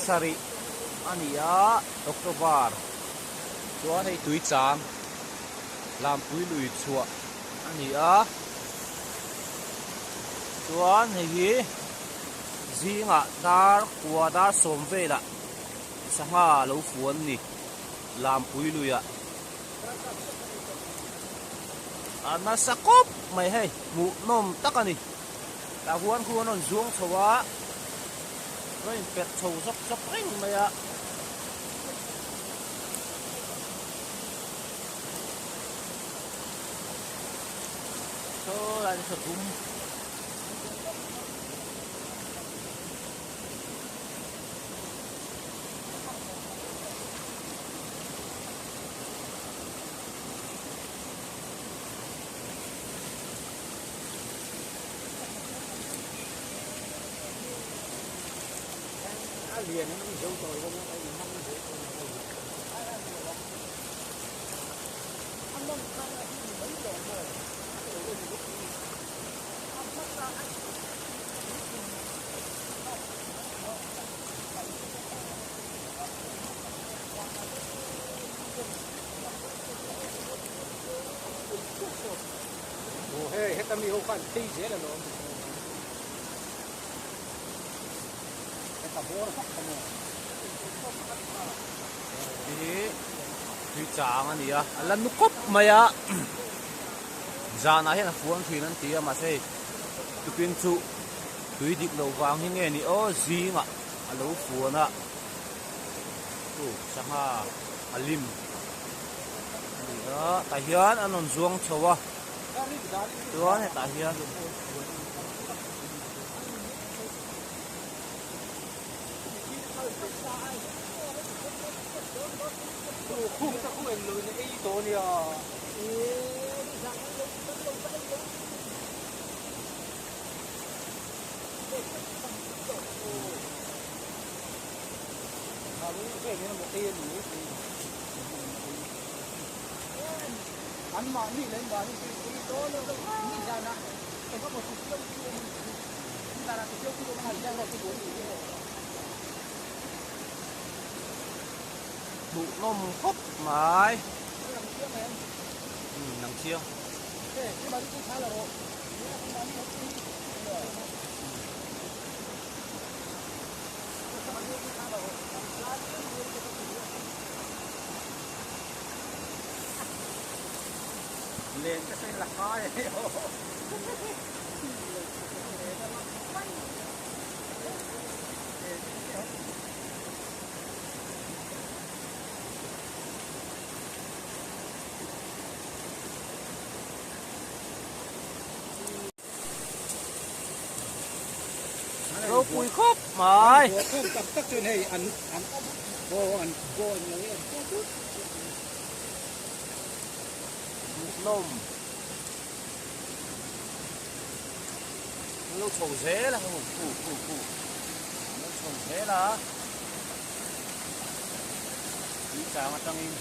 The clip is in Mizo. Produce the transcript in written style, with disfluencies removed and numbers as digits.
Pasarih a ni a October chuan hei tui chang Lampui lui chhuah a ni a chuan hei hi zingah dar kua dar sawm velah sangha a lo fuan ni Lampui luiah a nasa kawp mai hei hmuhnawm tak a ni. Tah huan khu an rawn zuang chho a, rawn inperh chho zawk zawk reng mai a. Saw lai te saw dum. Aw hei heta mi ho khan phei zel alawm heta bawr vak kha maw Hi tui chang a ni a a la nu kawp mai a zanah hian a fuan thin an ti a mahse hei tukin chu tui dik loh vang hi nge ni aw zingah a lo fuan a chu sangha a lim. A tah hian an rawn zuang chho a chuan hetah hian Hmuhnawm khawp mai umm nang chiang. Len ka sawi la khai a ni aw. Ropui khawp mai. Tak tak chuan hei an an aw an aw an lo en tut. Hmuhnawm. An lo chho zel a hu hu hu hu. An lo chho zel a. Tui chang atangin.